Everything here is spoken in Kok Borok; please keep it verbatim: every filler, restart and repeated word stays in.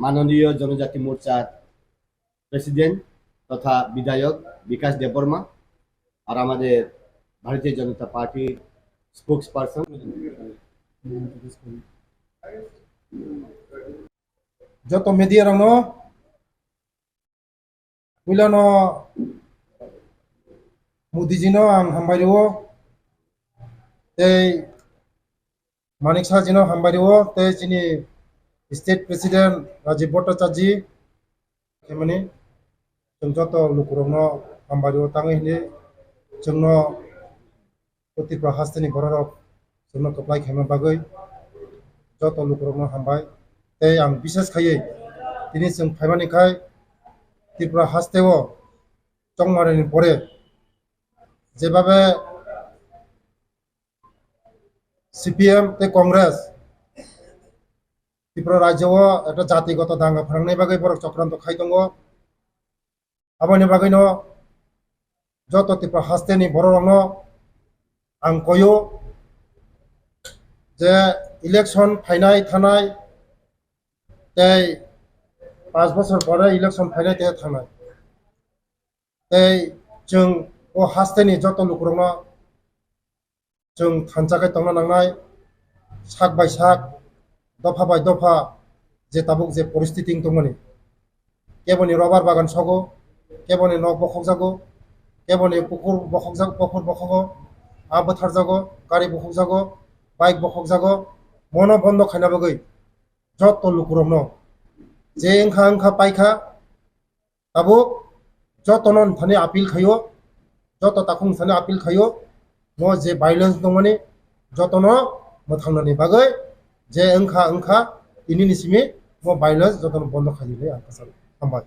মাননীয় জনজাতি মোর্চার প্রেসিডেন্ট তথা বিধায়ক বিকাশ দেববর্মা আর আমাদের ভারতীয় জনতা পার্টির spokesperson. Joto media rokno puilano Modi jino ang hambai rwo, tei Manik Saha jino hambai rwo, tei chini state president Rajiv Bhattacharya khaimani, chwng joto lukurokno hambai rwo tangwi hwnwi chwngno o Tripura hasteni bororok chwngno kwplai khaima bagwi joto lukurokno hambai. Tei ang bishes khaiwi tini chwng phaimani khai Tripura hasteo chongmarani pore jebabe C P M tei Congress Tripura rajyo o ekta jatigoto danga phrwngnai bagwi borok chokranto khai tongo. Aboni bagwino joto Tripura hasteni bororokno ang koyo je election phainai thanai tei panch bochor pore election phainai tei thanai. Tei chwng o hasteni joto lukurokno chwng thansa khe tongna nangnai, sak bai sak, dopha bai dopha je tabuk je poristiti wng tongmani. Keboni robar bagan sogo, keboni nok bokhokjago, keboni pukur bokhokjak-, pukur bokhogo, a bwtharjago, gari bokhokjago, bike bokhokjago, mono bondo khaina bagwi joto lukurokno je wngkha wngkha paikha, tabuk jotono thani appeal khaio, joto takhung thani appeal khaio, mo je violence tongmani jotono mwthangnani bagwi je wngkha wngkha tinini simi mo violence jotono bondo khaidi hinwi ang kwcharo. Hambai.